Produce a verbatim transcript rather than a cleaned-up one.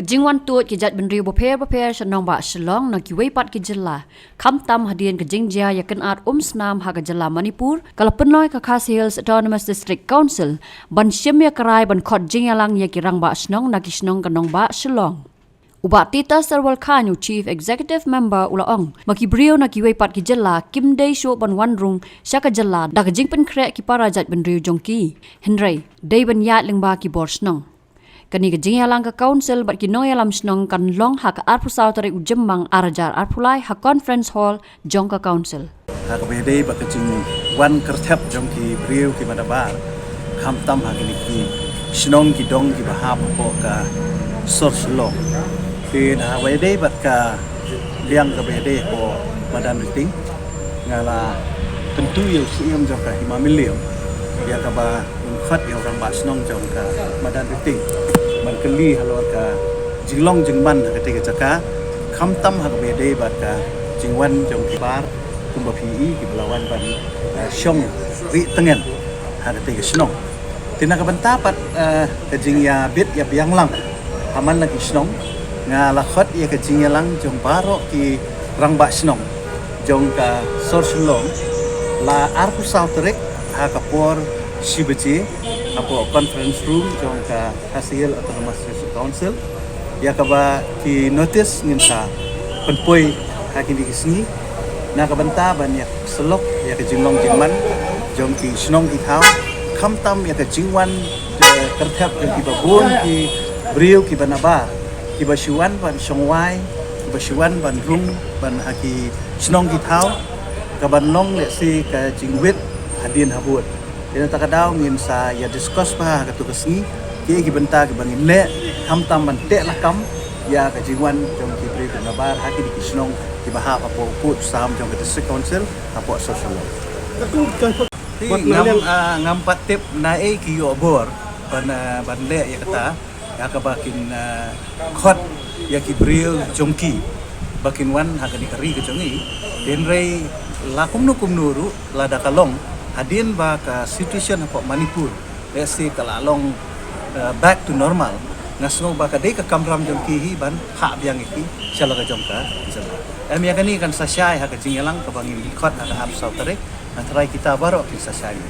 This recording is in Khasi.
Jingwan tuid ki jaitbynriew bapher bapher sha nongbah Shillong na kiwei pat ki jylla, khamtam hadien ka jingjia ïakynad umsnam ha ka jylla Manipur, ka la pynlong ïa ka Khasi Hills Autonomous District Council ban shim ïa ka rai ban khot jingïalang ïa ki rangbah shnong na ki shnong ka nongbah Shillong. U Bah Titus Syrwel Chyne, u Chief Executive Member, u la ong ba ki briew na kiwei pat ki jylla kim dei shuh ban wan rung sha ka jylla da ka jingpynkhreh ki para jaitbynriew jong ki, hynrei dei ban ïaid lyngba ki bor shnong. Kane ka jingïalang ka Council bad ki nongïalam shnong kan long ha ka arphew saw tarik u Jymmang ar hajar arphew lai ha Conference Hall jong ka Council. Ha kaba ïadei bad ka jingwan kyrthep jong ki briew kiba nabar, khamtam ha kine ki shnong ki dong kiba hap hapoh ka sor Shillong. Te ha kaba ïadei bad ka liang kaba ïadei hapoh Madan Riting, nga la kyntu ïa u Syiem jong ka Hima Mylliem ïa kaba un khot ïa u rangbah shnong jong ka Madan Riting ban kylli halor ka jinglong jingman ha katei ka jaka, khamtam ha kaba ïadei bad ka jingwan jong ki bar kumba phi i kiba la wan ban, eh, shong ri tyngen ha katei ka shnong. Te na ka bynta pat, eh, ka jingïabit ïabiang lang ha man la ki shnong, nga la khot ïa ka jingïalang jong baroh ki rangbah shnong jong ka sor Shillong la arphew saw tarik ha ka por shi baje hapoh conference room jong ka Khasi Hills Autonomous District Council. Ïa kaba ki notice ngin sa pynpoi ha kine ki sngi na ka bynta ban ïa syllok ïa ka jinglong jingman jong ki shnong ki thaw, khamtam ïa ka jingwan, eh, kyrthep jong kiba bun ki briew kiba nabar, kiba shu wan ban shong wai, kiba shu wan ban rung ban ha ki shnong ki thaw, kaban long lehse ka jingwit hadien habud. Te na kata ka daw ngin sa ïa discuss bha ha katu ka sngi kiei ki bynta kiba ngin leh, khamtam ban teh lakam ïa ka jingwan jong ki briew kiba nabar ha kine ki shnong kiba hap hapoh u pud u sam jong ka District Council hapoh sor Shillong. Te ngam, ah, ngam pat tip naei ki ïoh bor ban, ah, ban leh ïa kata, ïa kaba kin, ah, khot ïa ki briew jong ki ba kin wan ha kane ka ri ka jong i. Hynrei la kumno kumno ruh, lada ka long hadien ba ka situation hapoh Manipur lehse ka la long, eh, back to normal, nga sngew ba ka dei ka kamram jong ki hi ban phah biang ïa ki sha la ka jong ka jylla. Em, ïa kane kan sa shai ha ka jingïalang kaba ngin khot ha ka arphew saw tarik, nga tharai kita baroh kin sa shai.